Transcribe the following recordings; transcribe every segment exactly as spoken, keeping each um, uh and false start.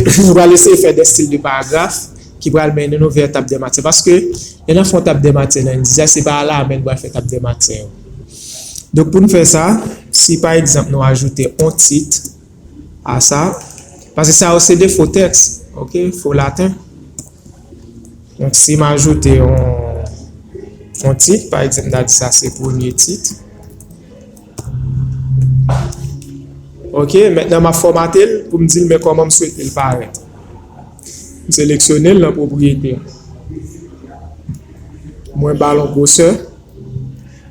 Nou pral eseye fè de stil de paragraf ki pral mennen nou vè tab de matyè. Paske, lè n ap fè yon tab de matyè nan InDesign, se pa la menm n pral fè tab de matyè yo. Donk, pou n fè sa, si pa egzanp nou ajoute yon tit a sa, paske sa yo se de fo tèks, ok, fo laten. Donk, si m ajoute yon, yon tit, pa egzanp, m ta di sa se premye tit. Ok, mentnan m ap fòmate l pou m di l men kòman m swete l parèt. M seleksyone l nan pwopriyete. Mwen ba l yon gwosè.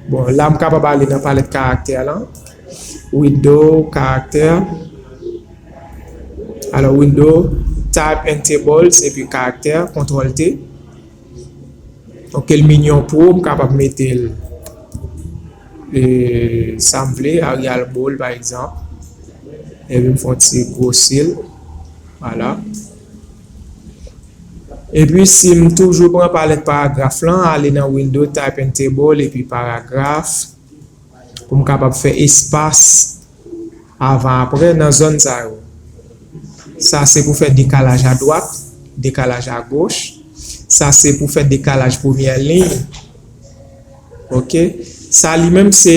Bon, la m kapab ale nan palèt karaktè lan. Window, karaktè. Alò, window, type and tables, epi karaktè, kontwòl T. Donk, ke l minyon pou ou, m kapab mete l, e, sa m vle, Arial Bold, pa egzanp. Epi m fè yon ti gwosi l. Vwala. Epi, si m toujou pran palèt paragraf lan, ale nan window, type and table, epi paragraf. Pou m kapab fè espas avan apre nan zòn sa yo. Sa se pou fè dekalaj adwat, dekalaj agoch. Sa se pou fè dekalaj premyè liy. Ok. Sa li menm se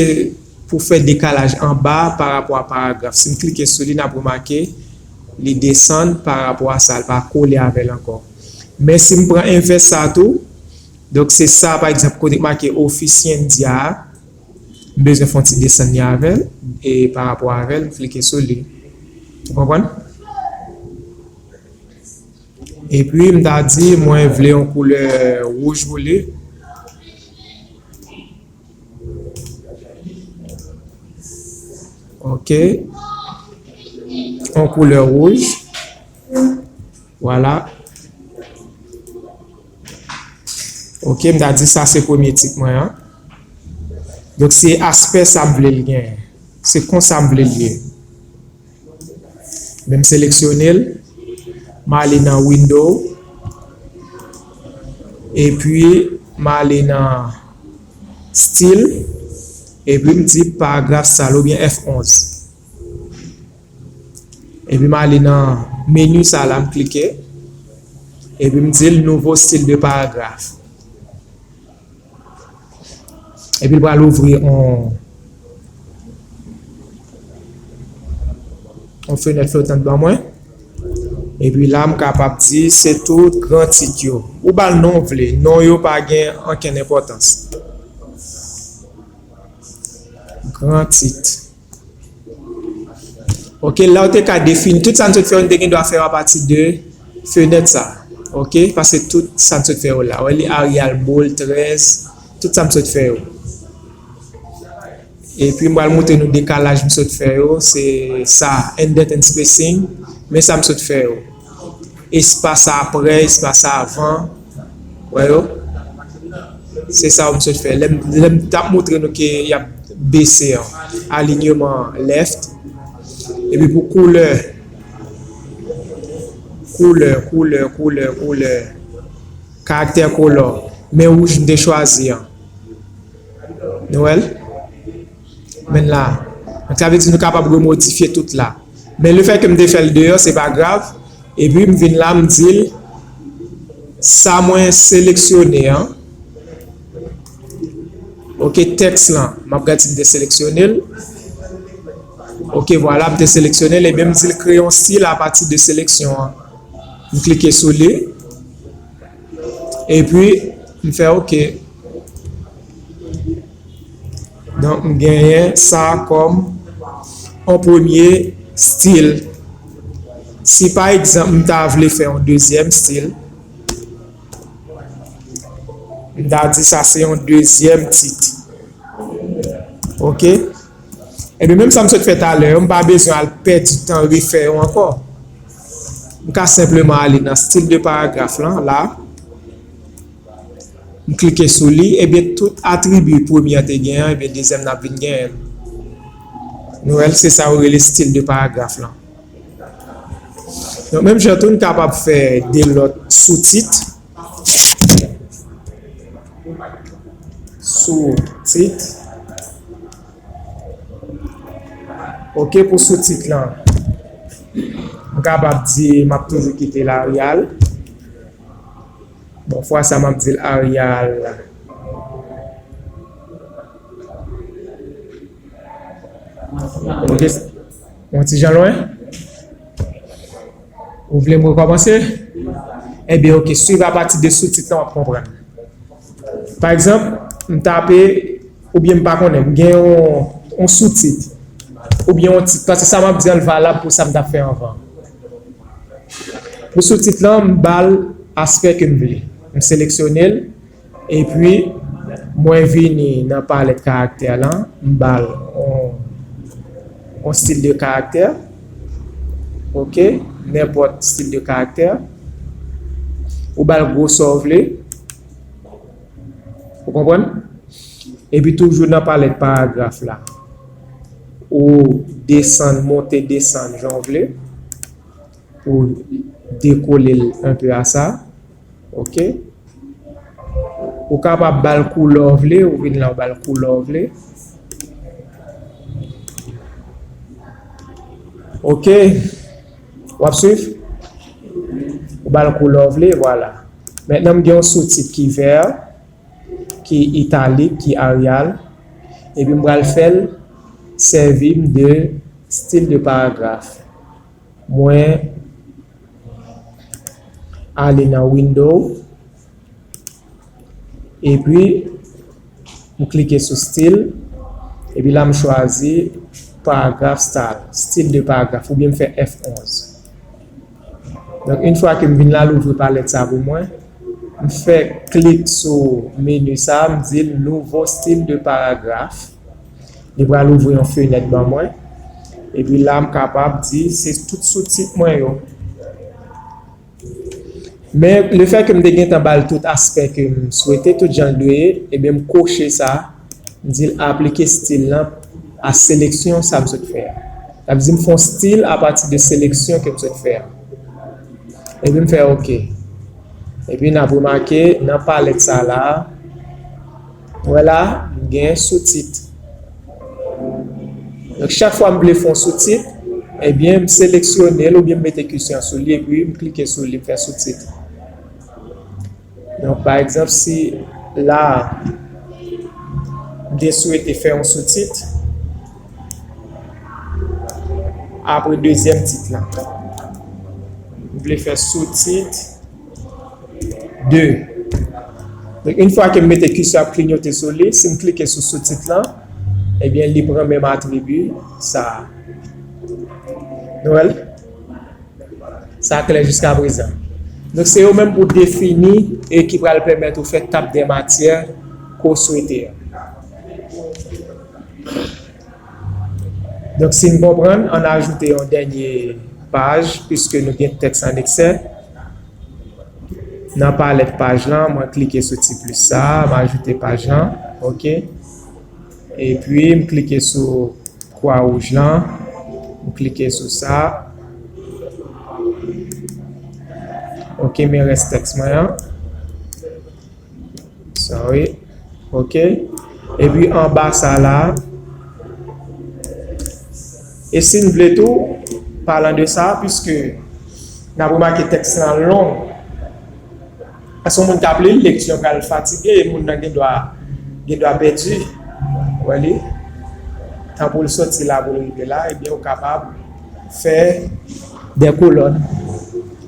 pou fè dekalaj anba pa rapò a paragraf. Si m klike sou li, n ap remake li desann pa rapò a sa, li pa kole avè l ankò. Men si m pran envès sa tou, donk se sa, pa egzanp, kote k make Office India a, m bezwen fè yon ti desann li avè l, e pa rapò avè l, m klike sou li. Ou konprann? Epi, m ta di, mwen vle yon koulè wouj pou li. Ok. Yon koulè wouj. Vwala. Ok, m ta di sa se premye tit mwen an. Donk, se aspè sa m vle l genyen. Se konsa m vle l ye. Men m seleksyone l, m ale nan Window, epi m ale nan Style, epi m di paragraph style oubyen F onz. Epi m ale nan meni sa la, m klike, epi m di l nouveau style de paragraphe. Epi l pral ouvri on, on fenèt flotant ban mwen. Epi la, m kapab di se tout gran tit yo. Ou ba l non w vle. Non yo pa gen ankenn enpòtans. Gran tit. Ok, la w te ka defini tout sa n sot fè yo, n te gen dwa fè yo apati de fenèt sa. Ok, paske tout sa n sot fè yo la. Wè li Arial Bold trèz, tout sa m sot fè yo. Epi m pral montre nou dekalaj m sot fè yo, se sa, indent and spacing, men sa m sot fè yo. Espas apre, espas avan. Wè yo? Se sa yo m sot fè. Lè m, lè m t ap montre nou ke y ap bese an. Alinyeman left. Epi pou koulè, koulè, koulè, koulè, koulè. Karaktè color. Men wouj m te chwazi an. Nou wè l? Men la. Donk, sa vle di nou kapab remodifye tout la. Men lefètke m te fè l deyò, se pa grav. Epi m vin la, m di l, sa mwen seleksyone an. Ok, tèks lan, m ap gade si m te seleksyone l. Ok, vwala, m te seleksyone l. Ebyen, m di l kreye yon stil apati de seleksyon an. M klike sou li. Epi, m fè ok. Donk, m genyen sa kòm yon premye stil. Si pa egzanp, m ta vle fè yon dezyèm stil, m ta di sa se yon dezyèm tit. Ok? Ebyen, menm sa m sot fè talè yo, m pa bezwen al pèdi tan refè yo ankò. M ka senpleman ale nan stil de paragraf lan, la. M klike sou li, ebyen, tout atribi premye an te genyen an, ebyen, dezyèm nan ap vin genyen l. Nou wè l, se sa yo rele stil de paragraf lan. Donk, menm jan tou, n kapab fè de lòt soutit. Soutit. Ok, pou soutit lan. M kapab di m ap toujou kite l Arial. Bon, fwa sa m ap di l Arial. Ok, yon ti jan lwen. Ou vle m rekòmanse? Ebyen, ok, swiv apati de soutit lan, w ap konprann. Pa egzanp, m tape, oubyen m pa konnen, m gen yon, yon soutit, oubyen yon tit, paske sa m ap di an valab pou sa m t ap fè anvan. Pou soutit lan, m ba l aspè ke m vle. M seleksyone l, epi mwen vini nan palèt karaktè lan, m ba l yon, yon stil de karaktè. Ok, nenpòt stil de karaktè. Ou ba l gwosè w vle. Ou konprann? Epi toujou nan palèt paragraf la. Ou desann, monte, desann jan w vle. Ou dekole l enpe a sa. Ok. Ou kapab ba l koulè w vle, ou vin la, ou ba l koulè w vle. Ok. W ap swiv? Ou ba l koulè w vle, vwala. Mentnan, m gen yon soutit ki vè, ki italik, ki Arial. Epi m pral fè l sèvi m de stil de paragraf. Mwen ale nan Window, epi m klike sou stil, epi la m chwazi paragraph style, stil de paragraf, oubyen m fè F onz. Donk, yon fwa ke m vin la, l ouvri palèt sa pou mwen. M fè klik sou meni sa, m di l nouvo stil de paragraf. Li pral ouvri yon fenèt ban mwen. Epi la, m kapab di se tout soutit mwen yo. Men, lefètke m te gentan ba l tout aspè ke m swete, tout jan l dwe ye, ebyen, m koche sa, m di l aplike stil lan a seleksyon sa m sot fè a. Sa vle di m fè yon stil apati de seleksyon ke m sot fè a. Epi m fè ok. Epi n ap remake nan palèt sa la, nou wè la, m gen soutit. Donk, chak fwa m vle fè yon soutit, ebyen, m seleksyone l oubyen m mete kisyon sou li, epi m klike sou li, m fè soutit. Donk, pa egzanp, si la, m te swete fè yon soutit, apre dezyèm tit la. M vle fè soutit de. Donk, yon fwa ke m mete kisyon ap kliyote sou li, si m klike sou soutit lan, ebyen, li pran menm atribi sa a. Nou wè l? Sa klè jiskaprezan. Donk, se yo menm pou defini e ki pral pèmèt ou fè tab dè matyè ke w swete a. Donk, si n konprann, ann ajoute yon dènye paj, piske nou gen tèks an eksè. Nan palèt paj lan, mwen klike sou ti plis sa, m ajoute paj lan, ok. Epi, m klike sou kwa wouj lan, m klike sou sa. Ok, men rès tèks mwen an. Sorry. Ok. Epi anba sa la. E si n vle tou, palan de sa, piske n ap remake tèks lan long, paske yon moun k ap li l, lekti an pral fatige, e moun nan gen dwa, gen dwa pèdi. Ou wè li? Tan pou l soti la, pou l rive la, ebyen, ou kapab fè de kolòn.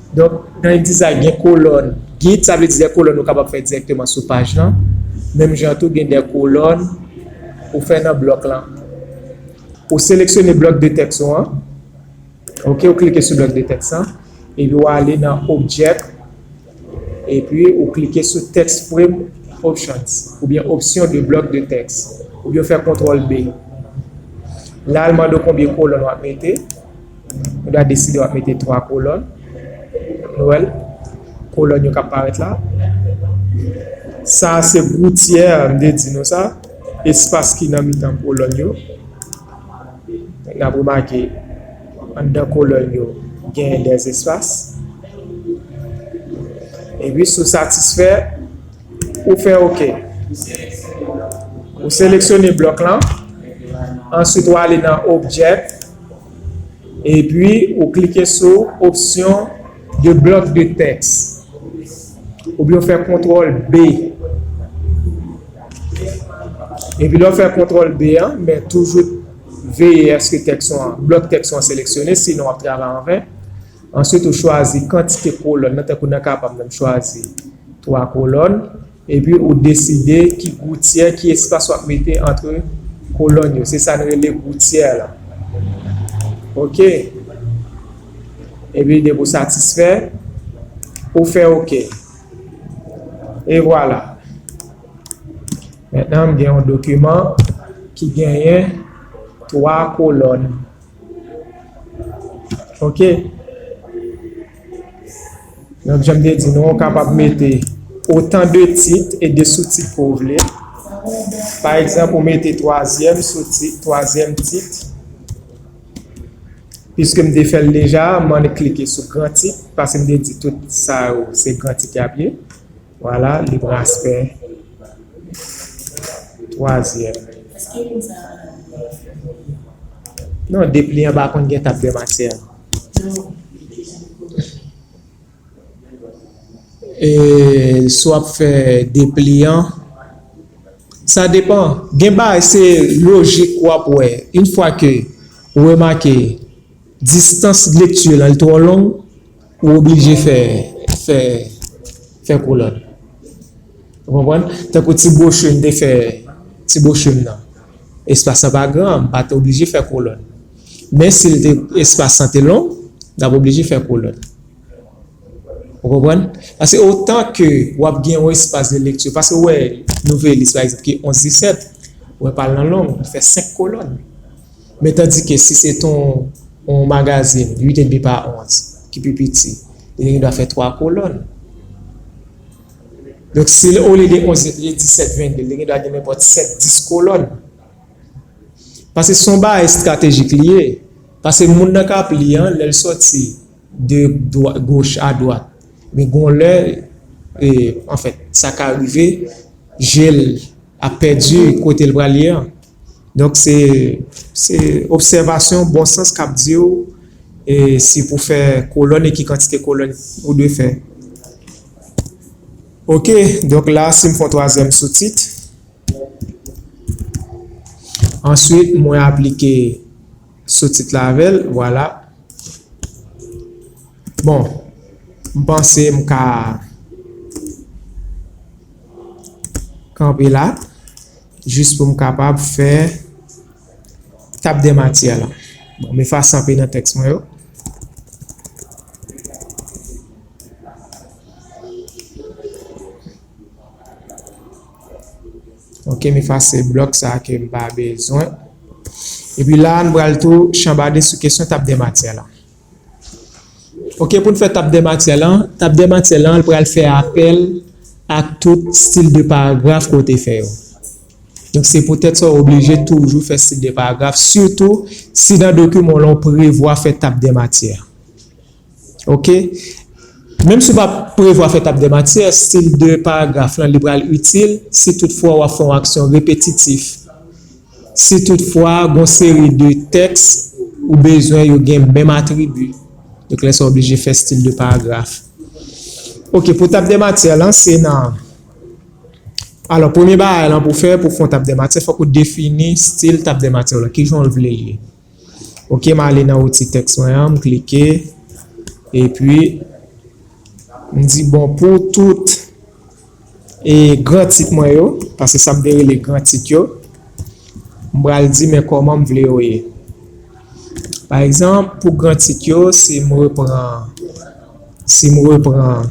Donk, nan InDesign, gen kolòn gid, sa vle di de kolòn ou kapab fè dirèkteman sou paj lan. Menm jan tou, gen de kolòn ou fè nan blòk lan. Ou seleksyone blòk de tèks ou an. Ok, ou klike sou blòk de tèks lan. Epi ou ale nan Object. Epi ou klike sou Text Frame Options, oubyen opsyon de blòk de tèks. Oubyen ou fè kontwòl B. La, l mande w konbyen kolòn w ap mete. Ou ta deside w ap mete twa kolòn. Nou wè l? Kolòn yo k ap parèt la. Sa a se goutyè, m te di nou sa. Espas ki nan mitan kolòn yo. N ap remake, anndan kolòn yo, genyen dèzespas. Epi, si w satisfè, ou fè ok. Ou seleksyone blòk lan. Answit, ou ale nan Object. Epi, ou klike sou option de bloc de texte. Oubyen ou fè kontwòl B. Epi lè w fè kontwòl B an, men toujou veye èske tèks ou an, blòk tèks ou an seleksyone, sinon w ap travay an ven. Answit, ou chwazi kantite kolòn nan, tankou nan ka pa m nan, m chwazi twa kolòn. Epi ou deside ki goutyè, ki espas w ap mete ant kolòn yo. Se sa n rele goutyè la. Oke. Epi depi w satisfè, ou fè oke. E vwala. Mentnan, m gen yon dokiman ki genyen twa kolòn. Oke. Donk, jan m te di nou, ou kapab mete otan de tit e de soutit ke w vle. Pa egzanp, ou mete twazyèm soutit, twazyèm tit. Piske m te fè l deja, m annik klike sou gran tit, paske m te di tout sa yo, se gran tit y ap ye. Vwala, libre aspect. Twazyèm. Non, depliyan pa konn gen tab de matyè. E si w ap fè depliyan, sa depan. Gen bagay, se lojik w ap wè. Yon fwa ke ou remake distans lekti lan li twò long, ou oblije fè, fè, fè kolòn. Ou konprann? Tankou ti bwochi m te fè, ti bwochi m nan. Espas lan pa gran, m pa t oblije fè kolòn. Men si l te, espas lan te long, m t ap oblije fè kolòn. Ou konprann? Paske otan ke w ap gen yon espas de lekti, paske w wè Nouvèlis, pa egzanp, ki onz disèt, ou wè pa l nan long, li fè senk kolòn. Men tandike si se t on, on magazin uit edmi pa onz, ki pi piti, li gen dwa fè twa kolòn. Donk, si olye de onz, li disèt vennde, li gen dwa gen nenpòt sèt dis kolòn. Paske se yon bagay estratejik li ye. Paske moun nan k ap li an, lè l sòti de dwa-, goch a dwat, men gon lè, e, anfèt, sa ka rive, je l ap pèdi kote l pral ye an. Donk, se, se obsèvasyon bon sans k ap di w, e, si pou fè kolòn e ki kantite kolòn ou dwe fè. Oke, donk la, si m fè yon twazyèm soutit, answit, mwen aplike soutit la avè l, vwala. Bon, m panse m ka kanpe la, jis pou m kapab fè tab de matyè la. Bon, m efase anpe nan tèks mwen yo. Ok, m efase blòk sa ke m pa bezwen. Epi la, nou pral tou chanbade sou kesyon tab de matyè la. Ok, pou n fè tab de matyè lan, tab de matyè lan, l pral fè apèl ak tout stil de paragraf ke w te fè yo. Donk, se poutèt sa w oblije toujou fè stil de paragraf, sitou si nan dokiman w lan w prevwa fè tab de matyè. Ok? Menm si w pa prevwa fè tab de matyè, stil de paragraf lan, li pral itil si toutfwa w ap fè yon aksyon repetitif. Si toutfwa, gon seri de tèks ou bezwen yo gen menm atribi. Donk, lè sa w oblije fè stil de paragraf. Ok, pou tab de matyè lan, se nan, alò, premye bagay lan pou fè, pou fè yon tab de matyè, fòk ou defini stil tab de matyè w lan. Kijan w vle l ye? Ok, m ale nan outi tèks mwen an, m klike, epi m di, bon, pou tout, e, gran tit mwen yo, paske sa m te rele gran tit yo, m pral di, men kòman m vle yo ye. Pa egzanp, pou gran tit yo, si m repran, si m repran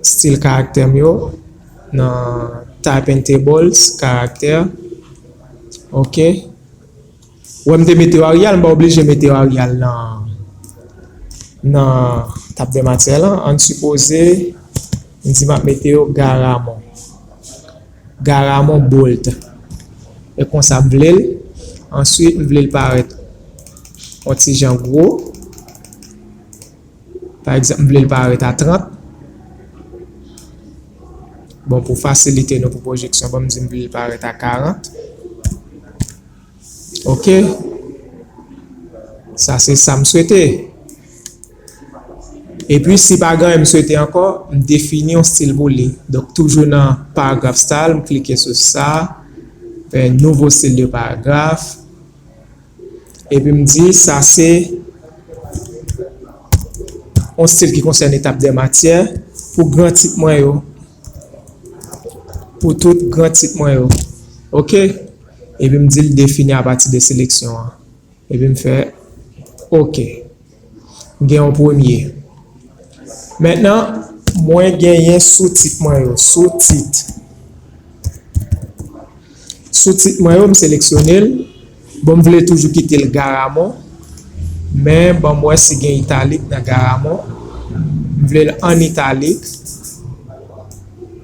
stil karaktè m yo nan Type and Tables, karaktè. Ok. Wè, m te mete yo Arial, m pa oblije mete yo Arial nan, nan tab de matyè lan. Ann sipoze, m di m ap mete yo Garamond. Garamond bold. E konsa m vle l. Answit, m vle l parèt yon ti jan gwo. Pa egzanp, m vle l parèt a trant. Bon, pou fasilite nou pou pwojeksyon, bon, m di m vle l parèt a karant. Ok. Sa se sa m swete. Epi, si pa gen anyen m swete ankò, m defini yon stil pou li. Donk, toujou nan paragraph style, m klike sou sa, fè nouvo stil de paragraph. Epi m di, sa se yon stil ki konsène tab dè matyè pou gran tit mwen yo. Pou tout gran tit mwen yo. Ok? Epi m di l defini apati de seleksyon an. Epi m fè ok. M gen yon premye. Mentnan, mwen genyen soutit mwen yo. Soutit. Soutit mwen yo, m seleksyone l. Bon, m vle toujou kite l Garamond. Men, ban m wè si gen italik nan Garamond. M vle l an italik.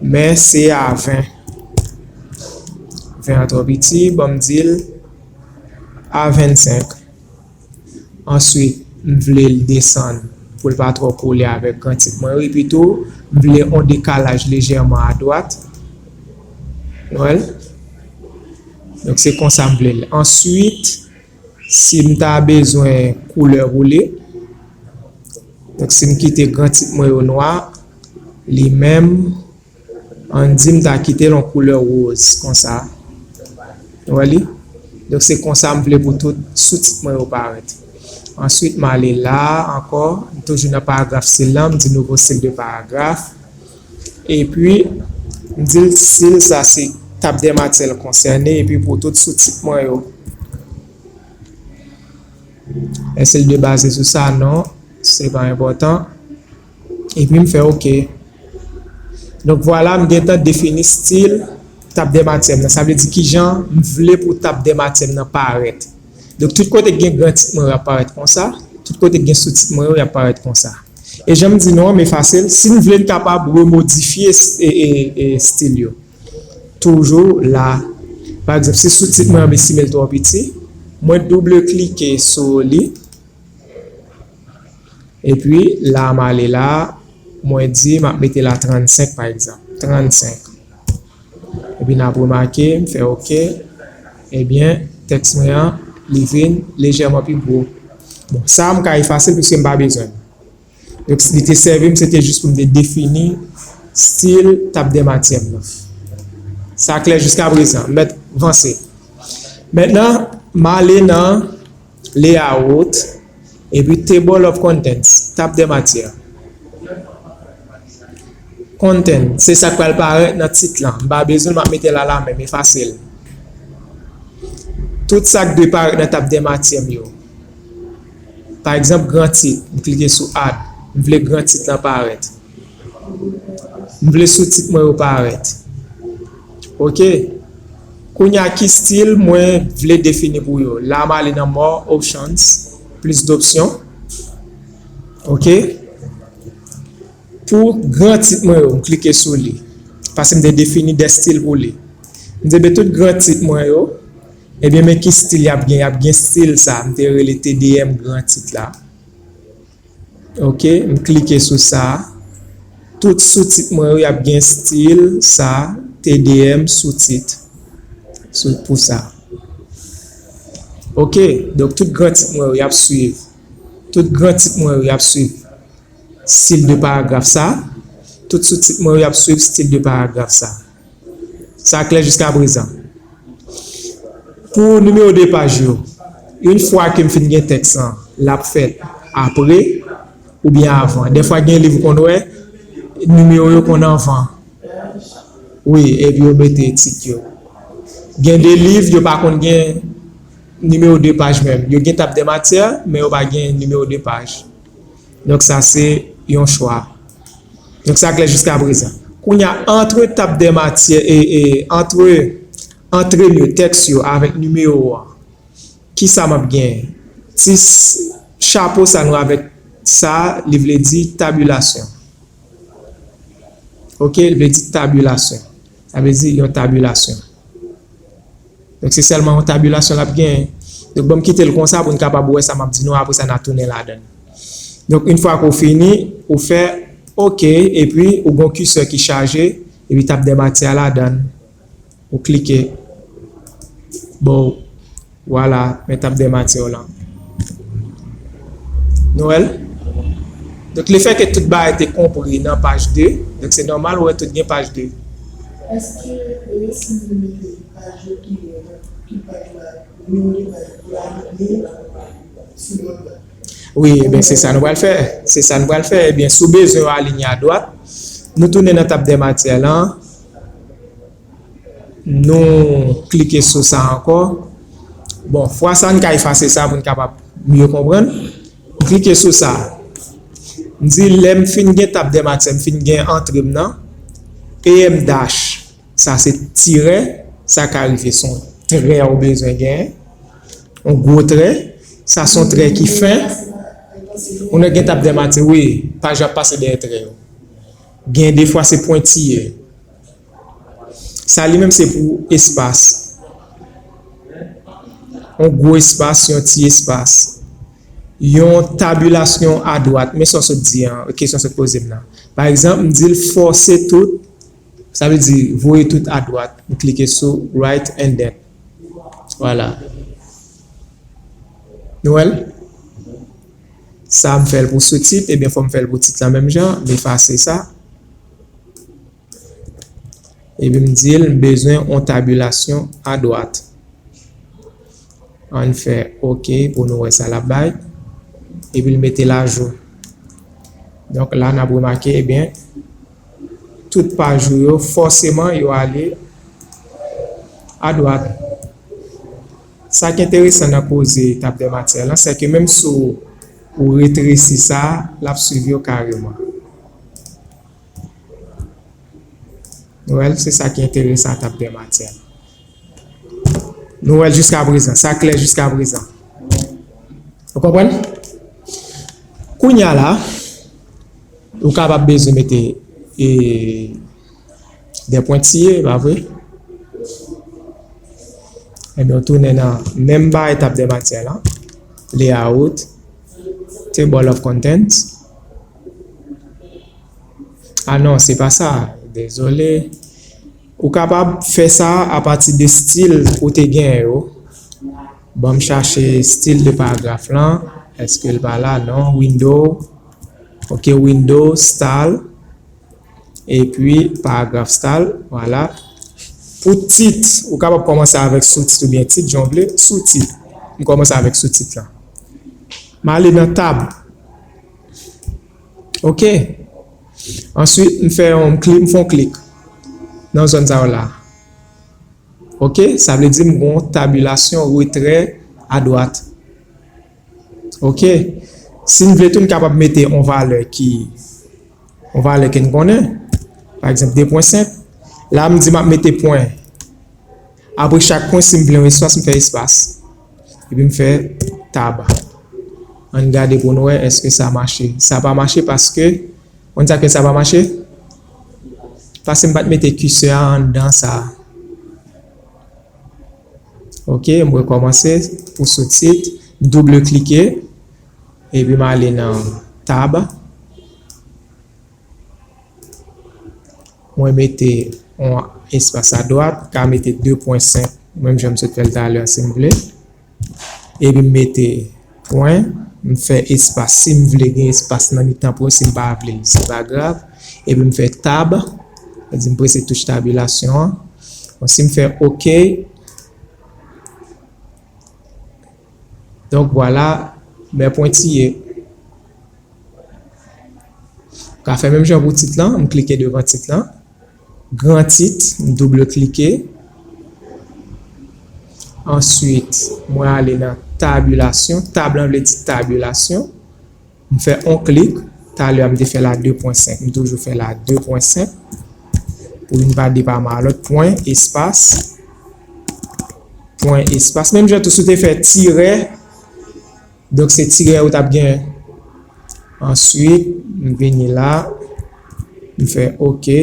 Men, se a ven. Ven an twò piti, ban m di l a vennsenk. Answit, m vle l desann pou l pa twò kole avèk gran tit mwen yo. Epi tou, m vle yon dekalaj lejèman adwat. Nou wè l? Donk, se konsa m vle l. Answit, si m ta bezwen koulè pou li, donk, si m kite gran tit mwen yo nwa, li menm, ann di m ta kite l yon koulè woz konsa. Ou wè li? Donk, se konsa m vle pou tout soutit mwen yo parèt. Answit, m ale la ankò, m toujou nan paragraph stil la, m di nouvo stil de paragraph. Epi, m di l stil sa se tab dè matyè l konsène, epi pou tout soutit mwen yo. Èske l debaze sou sa? Non, se pa enpòtan. Epi m fè ok. Donk, vwala, m gentan defini stil tab dè matyè m nan. Sa vle di kijan m vle pou tab dè matyè m nan parèt. Donk, tout kote k gen gran tit mwen yo, y ap parèt konsa. Tout kote k gen soutit mwen yo, y ap parèt konsa. E jan m di nou an, m efase l. Si n vle, n kapab remodifye s-, e, e, e, stil yo. Toujou la. Pa egzanp, si soutit mwen an m estime l twò piti, mwen double klike sou li. Epi, la m ale la, mwen di m ap mete la trannsenk, pa egzanp. Trannsenk. Epi n ap remake, m fè ok. Ebyen, tèks mwen an, li vin lejèman pi gwo. Bon, sa a m ka efase l piske m pa bezwen l. Donk, li te sèvi m, se te jis pou m te defini stil tab dè matyè m nan. Sa klè jiska prezan. M mèt vanse. Mentnan, m ale nan layout, epi table of contents, tab dè matyè. Content, se sa k pral parèt nan tit lan. M pa bezwen l, m ap mete l a la men, m efase l. Tout sa k dwe parèt nan tab dè matyè m yo. Pa egzanp, gran tit, m klike sou add. M vle gran tit lan parèt. M vle soutit mwen yo parèt. Ok. Kounye a, ki stil mwen vle defini pou yo? La, m ale nan more options, plis dopsyon. Ok. Pou gran tit mwen yo, m klike sou li. Paske m te defini de stil pou li. M te mete tout gran tit mwen yo. Ebyen, men ki stil y ap gen. Y ap gen stil sa. M te rele T D M gran tit la. Ok, m klike sou sa. Tout soutit mwen yo, y ap gen stil sa, T D M soutit. Sou, pou sa. Ok, donk tout gran tit mwen yo, y ap swiv. Tout gran tit mwen yo, y ap swiv stil de paragraf sa. Tout soutit mwen yo, y ap swiv stil de paragraf sa. Sa klè jiska prezan. Pou nimewo de paj yo, yon fwa ke m fin gen tèks lan, l ap fèt apre oubyen avan. Dèfwa gen liv ou konn wè, nimewo yo konn anvan. Wi, epi yo mete tit yo. Gen de liv, yo pa konn gen nimewo de paj menm. Yo gen tab dè matyè, men yo pa gen nimewo de paj. Donk, sa se yon chwa. Donk, sa klè jiska prezan. Kounye a, antre tab dè matyè, e, e, antre, antre yo, tèks yo avèk nimewo an, kisa m ap genyen? Ti s-, chapo sa nou avèk sa, li vle di tabilasyon. Ok, li vle di tabilasyon. Sa vle di yon tabilasyon. Donk, se sèlman yon tabilasyon l ap genyen. Donk, ban m kite l konsa pou n kapab wè sa m ap di nou, apre sa, n a tounen ladan l. Donk, yon fwa ke w fini, ou fè ok, epi ou gen yon kisè ki chaje, epi tab dè matyè a ladan l. Ou klike. Bon, Vwala, men tab dè matyè w lan. Nou wè l? Donk, lefètke tout bagay te konpri nan paj de, donk se nòmal ou wè tout gen paj de. Èske, e, si nou mete paj yo ki, ki paj la, nimewo de paj la, pou la mete sou lòt la? Wi, ebyen, se sa nou pral fè. Se sa nou pral fè. Ebyen, si w bezwen yon alinye adwat, nou tounen nan tab dè matyè lan. Nou klike sou sa ankò. Bon, fwa sa, n ka efase sa pou n kapab mye konprann. M klike sou sa. M di, lè m fin gen tab dè matyè, m fin gen antre m nan, E M dash, sa se tirè, sa ka rive se yon trè ou bezwen genyen. Yon gwo trè, sa se yon trè ki fen. Ou nan gen tab dè matyè, wi, paj la ap pase dèyè trè yo. Gen de fwa se pwentiye. Sa li menm se pou espas. Yon gwo espas, yon ti espas. Yon tabilasyon adwat. Men sa w sot di an, kesyon w sot poze m nan. Pa egzanp, m di l fòse tout, sa vle di voye tout adwat. M klike sou right indent. Vwala. Nou wè l? Sa m fè l pou soutit, ebyen fò m fè l pou tit lan menm jan, m efase sa. Epi m di l m bezwen yon tabilasyon adwat. Ann fè oke pou nou wè sa l ap bay. Epi l mete l ajou. Donk la n ap remake, ebyen, tout paj ou yo, fòseman, yo ale adwat. Sa ki enteresan nan koze tab dè matyè lan, se ke menm si w retresi sa, l ap swiv yo kareman. Nou wè l, se sa ki enteresan tab dè matyè. Nou wè l jiska prezan, sa klè jiska prezan. Ou konprann? Kounye a la, ou kapab bezwen mete, e, de pwentiye, pa vre? Ebyen, ou tounen nan menm bagay tab dè matyè lan, layout, table of contents. Ah non, se pa sa. Dezole. Ou kapab fè sa apati de stil ou te gen yo. Ban m chache stil de paragraf lan. Èske l pa la? Non. Window. Ok, window, style. Epi, paragraf style. Vwala. Pou tit, ou kapab kòmanse avèk soutit oubyen tit, jan w vle. Soutit. M kòmanse avèk soutit lan. M ale nan tab. Ok. Answit, m fè yon klik, m fè yon klik nan zòn sa yo la. Ok, sa vle di m gen yon tabilasyon retrè adwat. Ok. Si n vle tou, n kapab mete yon valè ki, yon valè ke n konnen. Pa egzanp, de pwen senk. La, m di m ap mete pwen. Apre chak pwen, si m vle yon espas, m fè espas. Epi m fè tab. Ann gade pou n wè èske sa mache. Sa pa mache paske, konn sa k fè sa pa mache? Paske m pa t mete kisè a anndan sa. Ok, m rekòmanse pou soutit. M double klike. Epi m ale nan tab. Mwen mete yon espas adwat, ka mete de pwen senk, menm jan m sot fè l talè a, si m vle. Epi m mete pwen, m fè espas, si m vle gen espas nan mitan pwen, si m pa vle l, se pa grav. Epi m fè tab, sa vle di m prese touch tabilasyon an. Bon, si m fè oke, donk, vwala, men pwentiye. Ka fè menm jan pou tit lan, m klike devan tit lan. Gran tit, m double klike. Answit, mwen ale nan tabilasyon. Tab lan vle di tabilasyon. M fè yon klik. Talè a, m te fè l a de pwen senk. M toujou fè l a de pwen senk. Pou youn pa depaman a lòt. Pwen, espas. Pwen, espas. Menm jan tou, si w te fè tirè, donk, se tirè ou t ap genyen. Answit, m vini la, m fè oke.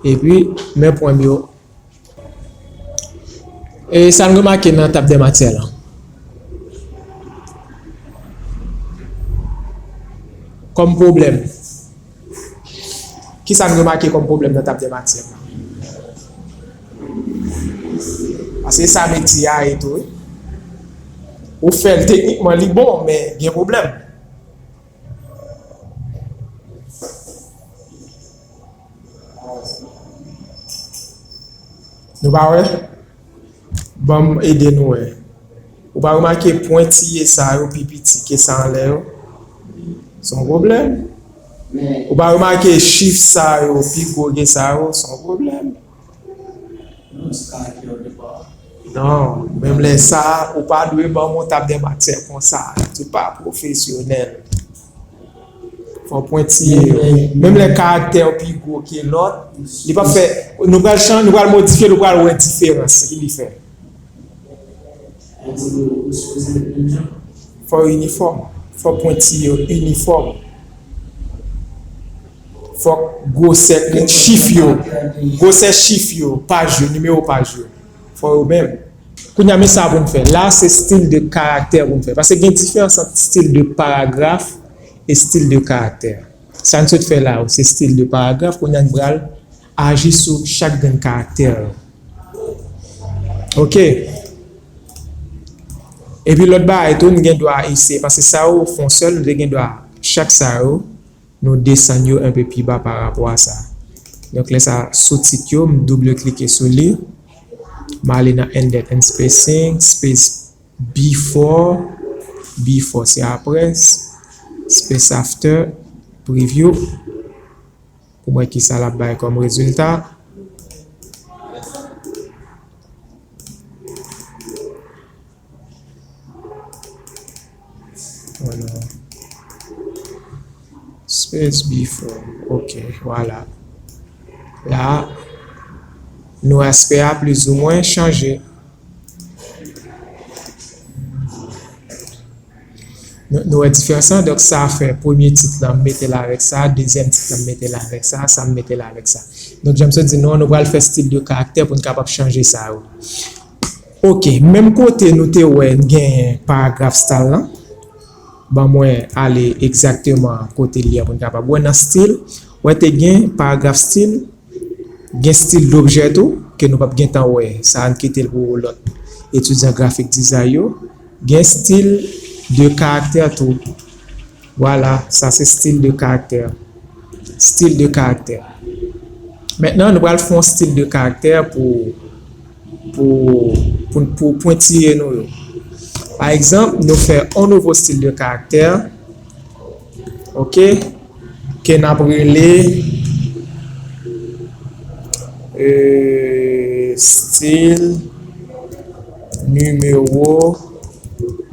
Epi, men pwen m yo. E sa n remake nan tab dè matyè lan? Kòm pwoblèm. Kisa n remake kòm pwoblèm nan tab dè matyè? Paske sa metye a ye tou, wi. Ou fè l teknikman, li bon, men gen pwoblèm. Nou pa wè? Ban m ede nou wè. Ou pa remake pwentiye sa yo pi piti ke sa anlè yo? Se yon pwoblèm. Ou pa remake chif sa yo pi gwo ke sa yo? Se yon pwoblèm. Non, menm lè sa, ou pa dwe ban m yon tab dè matyè konsa. Se pa pwofesyonèl. Fò w pwentiye yo. Menm lè karaktè yo pi gwo ke lòt, li p ap fè, nou pral chan-, nou pral modifye l, ou pral wè diferans ki li fè. Fò yo inifòm. Fò pwenti yo inifòm. Fòk gwosè chif yo, gwosè chif yo, paj yo, nimewo paj yo, fò yo menm. Kounye a, men sa pou n fè. La, se stil de karaktè pou n fè. Paske gen diferans ant stil de paragraf e stil de karaktè. Sa n sot fè la, se stil de paragraf. Kounye a, n pral aji sou chak grenn karaktè yo. Oke. Epi lòt bagay tou, n gen dwa eseye, paske sa yo fè yon sèl, nou te gen dwa chak sa yo, nou desann yo enpe pi ba pa rapò a sa. Donk, lè sa, soutit yo, m double klike sou li. M ale nan indent and spacing, space before, before se apre, space after, preview. Pou m wè kisa l ap bay kòm rezilta. Vwala. Space before. Ok, vwala. La, nou aspè a plizoumwen chanje. Nou, nou wè diferans lan? Donk, sa fè premye tit lan, m mete l avèk sa, dezyèm tit lan, m mete l avèk sa, sa, m mete l avèk sa. Donk, jan m sot di nou an, nou pral fè stil de karaktè pou n kapab chanje sa yo. Ok, menm kote nou te wè n gen paragraf style lan, ban mwen ale egzakteman kote l ye a pou n kapab wè nan stil. Wè, te gen paragraf style, gen stil d'objet tou, ke nou p ap gentan wè. Sa, ann kite l pou lòt etidyan grafik dizay yo. Gen stil de karaktè tou. Vwala, sa se stil de karaktè. Stil de karaktè. Mentnan, nou pral fè yon stil de karaktè pou, pou, pou, pou pwentiye nou yo. Pa egzanp, nou fè yon nouvo stil de karaktè. Ok? Ke n ap rele, euh, stil nimewo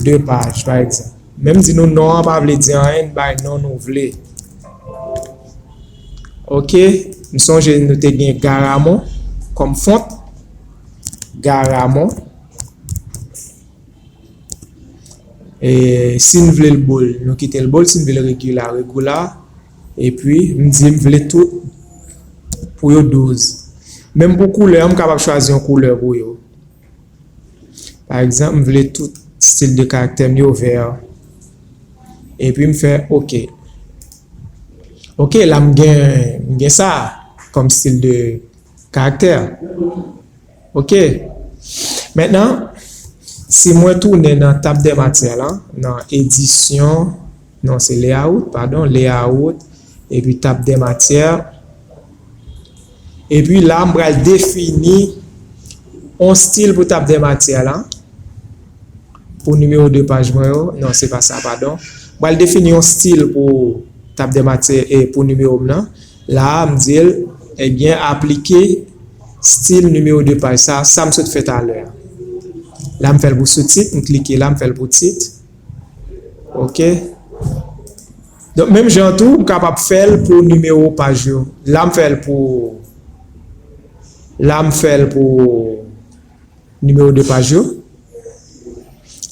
de paj, pa egzanp. Menm di nou non an pa vle di anyen, n bay non nou vle. Ok, m sonje nou te gen Garamond kòm font. Garamond. E si n vle l bold, nou kite l bold. Si n vle l regula, regula. Epi, m di m vle tout pou yo douz. Menm pou koulè, m kapab chwazi yon koulè pou yo. Pa egzanp, m vle tout stil de karaktè m yo vè. Epi m fè ok. Ok, la m gen, m gen sa kòm stil de karaktè. Ok. Mentnan, si mwen tounen nan tab dè matyè lan, nan edisyon, non, se layout, padon, layout, epi tab dè matyè. Epi la, m pral defini yon stil pou tab dè matyè lan. Pou nimewo de paj mwen yo, non, se pa sa, padon. M pral defini yon stil pou tab dè matyè e pou nimewo m nan. La a, m di l, ebyen, aplike stil nimewo de paj. Sa, sa m sot fè talè a. La, m fè l pou soutit, m klike la, m fè l pou tit. Ok. Donk, menm jan tou, m kapab fè l pou nimewo paj yo. La, m fè l pou, la, m fè l pou nimewo de paj yo.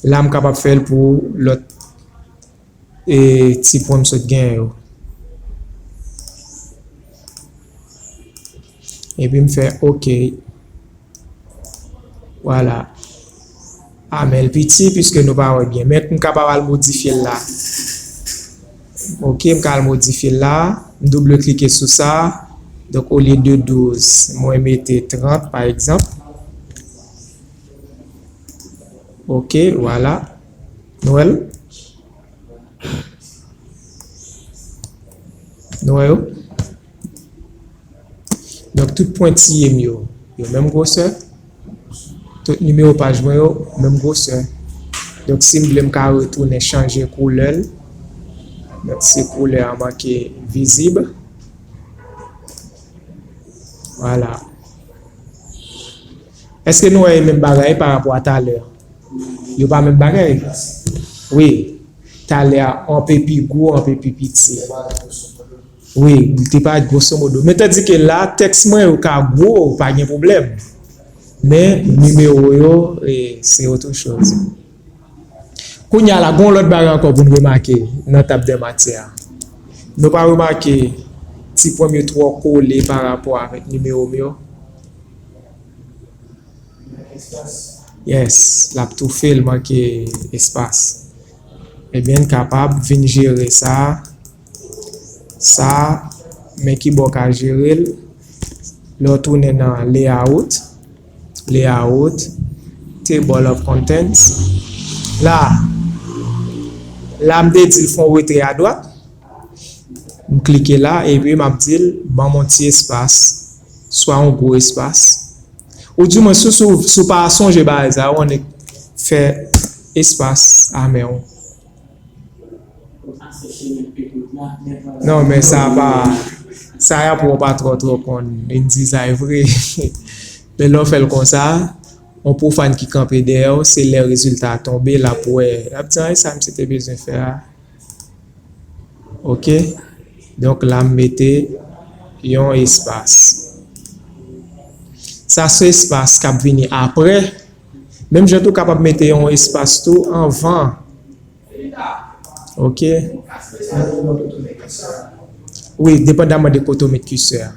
La, m kapab fè l pou lòt, e, ti pwen m sot genyen yo. Epi m fè ok. Vwala. A, men l piti, piske nou pa wè byen. Men m kapab al modifye l la. Ok, m ka al modifye l la. M double klike sou sa. Donk, olye de douz, mwen mete trant, pa egzanp. Ok, vwala. Nou wè l? Nou wè yo? Donk, tout pwentiye m yo, yo menm gwosè. Tout nimewo paj mwen yo, menm gwosè. Donk, si m vle, m ka retounen chanje koulè l. Donk, si koulè a manke vizib. Vwala. Èske nou wè menm bagay pa rapò a talè? Yo pa menm bagay? Wi. Talè a, anpe pi gwo, anpe pi piti. Wi, li te parèt gwoso modo. Men tandike la, tèks mwen yo ka gwo, pa gen pwoblèm. Men, nimewo yo, e, se otre choz. Kounye a la, gen yon lòt bagay ankò pou n remake nan tab dè matyè a. Nou pa remake ti pwen m yo twò kole pa rapò avèk nimewo m yo? Yes, l ap toufe, l manke espas. Ebyen, n kapab vin jere sa. Sa, men ki bò w ka jere l. Lè w tounen nan layout, layout, table of contents. La, la m te di l fè yon retrè adwat. M klike la, epi m ap di l, ban m yon ti espas, swa yon gwo espas. Ou di mwen, si, si, si w pa sonje bagay sa, ou annik fè espas a men w. Non, men sa pa, sa y ap wè w pa twò, twò konn InDesign vre. Men lè w fè l konsa, yon pwofàn ki kanpe dèyè w, se lè rezilta a tonbe, l ap wè, l ap di, "An, e sa misye te bezwen fè a." Ok? Donk, la, m mete yon espas. Sa se espas k ap vini apre. Menm jan tou, w kapab mete yon espas tou anvan. Ok. Wi, depandaman de kote w met kisè a.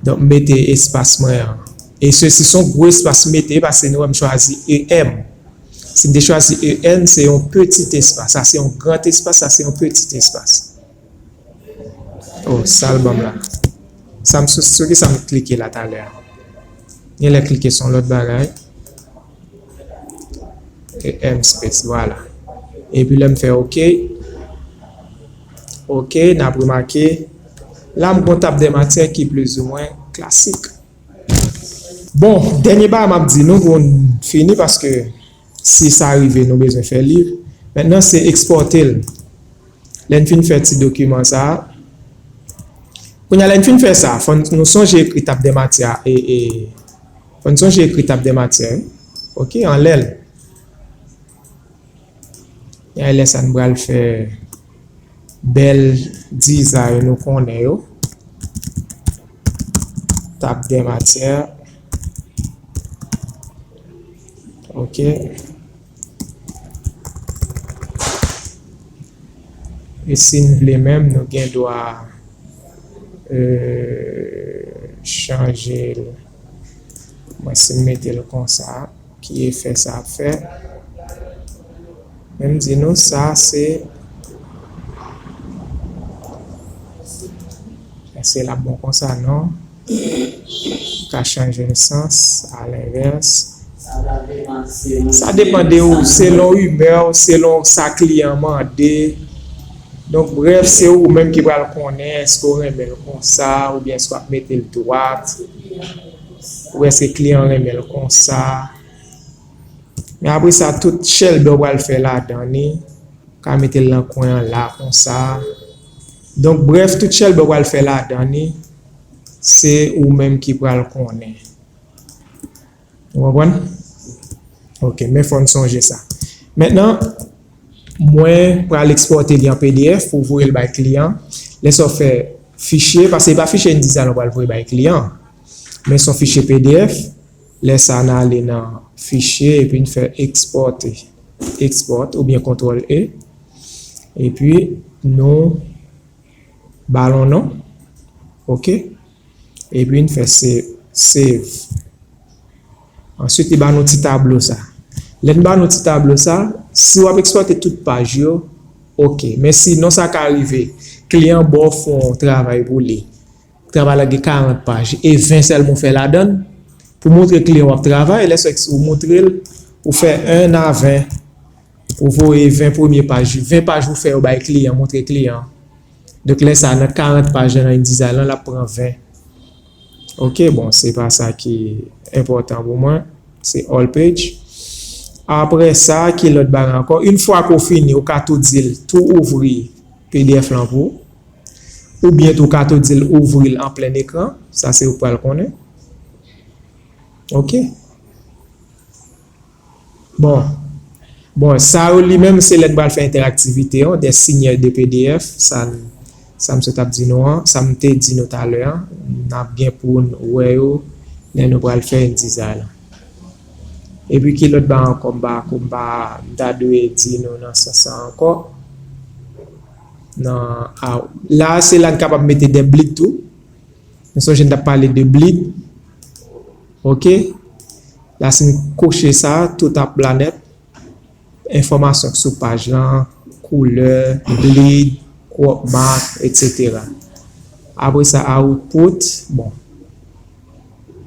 Donk, m mete espas mwen an. E sesi se yon gwo espas m mete, paske nou wè m chwazi E M. Si m te chwazi E N, se yon peti espas. Sa se yon gran espas, sa se yon peti espas. Oh, sa l ban m la. Sa m sou, sou ki sa m klike la talè a? Genlè klike sou yon lòt bagay. E M space, vwala. Epi lè m fè ok. Ok, n ap remake. La, m gon tab dè matyè ki plizoumwen klasik. Bon, dènye bagay m ap di nou pou n fini, paske si sa rive, nou bezwen fè liv. Mentnan, se ekspòte l. Lè n fin fè ti dokiman sa a, kounye a, lè n fin fè sa, fò n, nou sonje ekri tab dè matyè a, e, e, fò n sonje ekri tab dè matyè, wi. Ok, anlè l. E lè sa n pral fè bèl dizay nou konnen yo. Tab dè matyè. Ok. E si n vle menm, nou gen dwa, euh, chanje l. Mwen, si m mete l konsa, ki efè sa ap fè? Men m di nou, sa se, èske l ap bon konsa? Non. Ka chanje l sans, alenvès. Sa depann de ou, selon imè w, selon sa kliyan mande. Donk, brèf, se ou menm ki pral konnen èske w renmen l konsa, oubyen èske w ap mete l dwat, ou èske kliyan renmen l konsa. Men apre sa, tout chèlbè w pral fè ladan li, ou ka mete l nan kwen an la konsa. Donk, brèf, tout chèlbè w pral fè ladan li, se ou menm ki pral konnen. Ou konprann? Ok, men fò n sonje sa. Mentnan, mwen pral ekspòte li an P D F pou voye l bay kliyan. Lè sa w fè fichye, paske se pa fichye InDesign ou pral voye bay kliyan, men se yon fichye P D F. Lè sa, n ale nan fichye epi n fè ekspòte. Ekspòt oubyen kontwòl E. Epi nou ba l yon non. Ok. Epi n fè se-, save. Answit, li ba nou ti tablo sa. Lè n ba nou ti tablo sa, si w ap ekspòte tout paj yo, ok. Men sinon, sa ka rive, kliyan ba w fè yon travay pou li. Travay la gen karant paj, e ven sèlman w fè ladan l. Pou montre kliyan w ap travay, lè sa w moutre l, ou fè en a ven. Pou voye ven premye paj, ven paj ou fè yo bay kliyan, montre kliyan. Donk, lè sa, nan karant paj lan nan InDesign lan, l ap pran ven. Ok, bon, se pa sa ki enpòtan pou mwen. Se all page. Apre sa, ki lòt bagay ankò? Yon fwa ke w fini, ou ka tou di l, tou ouvri P D F lan pou ou. Oubyen tou, ou ka tou di l, ouvri l an plen ekran. Sa, se ou k pral konnen. Ok. Bon. Bon, sa yo li menm, se lè n pral fè entèraktivite yo, des signeurs de P D F, sa n, sa m sot ap di nou an, sa m te di nou talè an, n ap gen pou n wè yo lè nou pral fè InDesign lan. Epi ki lòt bagay ankò m pa, m pa, m ta dwe di nou nan sans sa ankò? Nan, a, la, se la n kapab mete de bleed tou. Nou sonje n t ap pale de bleed. Ok. La, si n koche sa, tout ap la nèt. Enfòmasyon k sou paj lan, koulè, bleed, crop mark, etsetera. Apre sa, output, bon.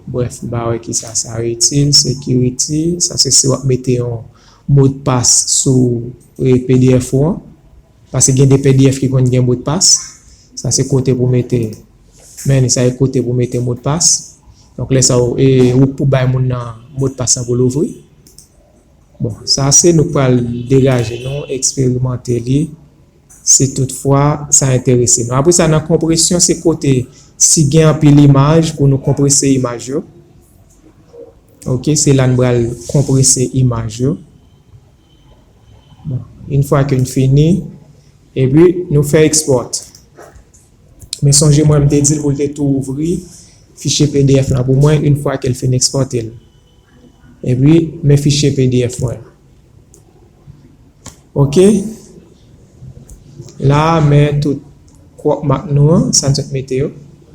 Brèf, m pa wè ki sa, sa itil, security, sa se si w ap mete yon modpas sou, eh, P D F ou an. Paske gen de P D F ki konn gen modpas. Sa se kote pou mete, men sa se kote pou mete modpas. Donk, lè sa, ou, e, ou pou bay moun nan modpas lan pou l ouvri. Bon, sa se nou k pral degaje nou, eksperimante li, si toutfwa sa enterese nou. Apre sa, nan konpresyon, se kote, si gen anpil imaj, pou nou konprese imaj yo. Ok, se la n pral konprese imaj yo. Bon, yon fwa ke n fini, epi nou fè export. Men sonje mwen, m te di l pou l te tou ouvri fichye P D F lan pou mwen, yon fwa ke l fin ekspòte l. Epi, men fichye P D F mwen. Ok. La, men tout crop mark nou an, sa n sot mete yo.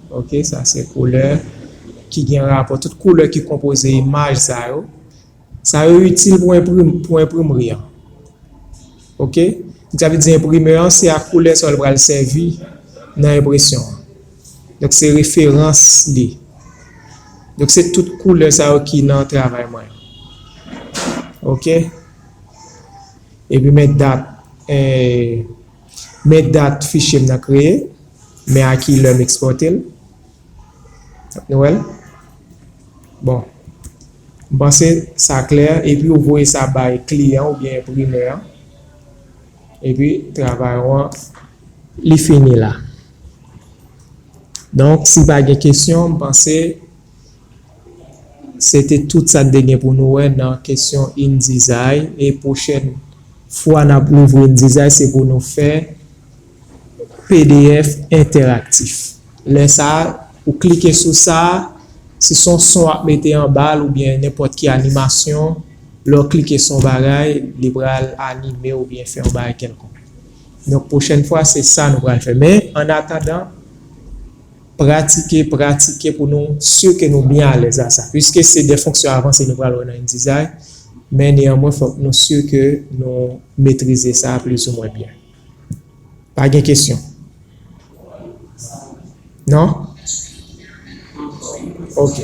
Ok, sa se koulè ki gen rapò. Tout koulè ki konpoze imaj sa yo. Sa yo itil pou enprim-, pou enprimri an. Ok? Sa vle di enprimè an, se ak koulè sa yo l pral sèvi nan enpresyon an. Donk, se referans li. Donk, se tout koulè sa yo ki nan travay mwen. Ok? Epi, men dat, eh, men dat fichye m nan kreye, men a ki lè m ekspòte l. Nou wè l? Bon. M panse sa klè, epi ou voye sa bay kliyan oubyen enprimè an. Epi travay ou an, li fini la. Donk, si pa gen kesyon, m panse se te tout sa n te gen pou nou wè nan kesyon InDesign. E pwochèn fwa n ap louvri InDesign, se pou nou fè P D F entèraktif. Lè sa a, ou klike sou sa a, si se yon son w ap mete anba l oubyen nenpòt ki animasyon, lè w klike sou yon bagay, li pral anime oubyen fè yon bagay kèlkonk. Donk, pwochèn fwa, se sa nou pral fè. Men, an atandan, pratike, pratike pou nou si ke nou byen alèz a sa. Piske se de fonksyon avanse nou pral wè nan InDesign, men neyanmwen, fòk nou si ke nou metrize sa plizoumwen byen. Pa gen kesyon? Non? Ok.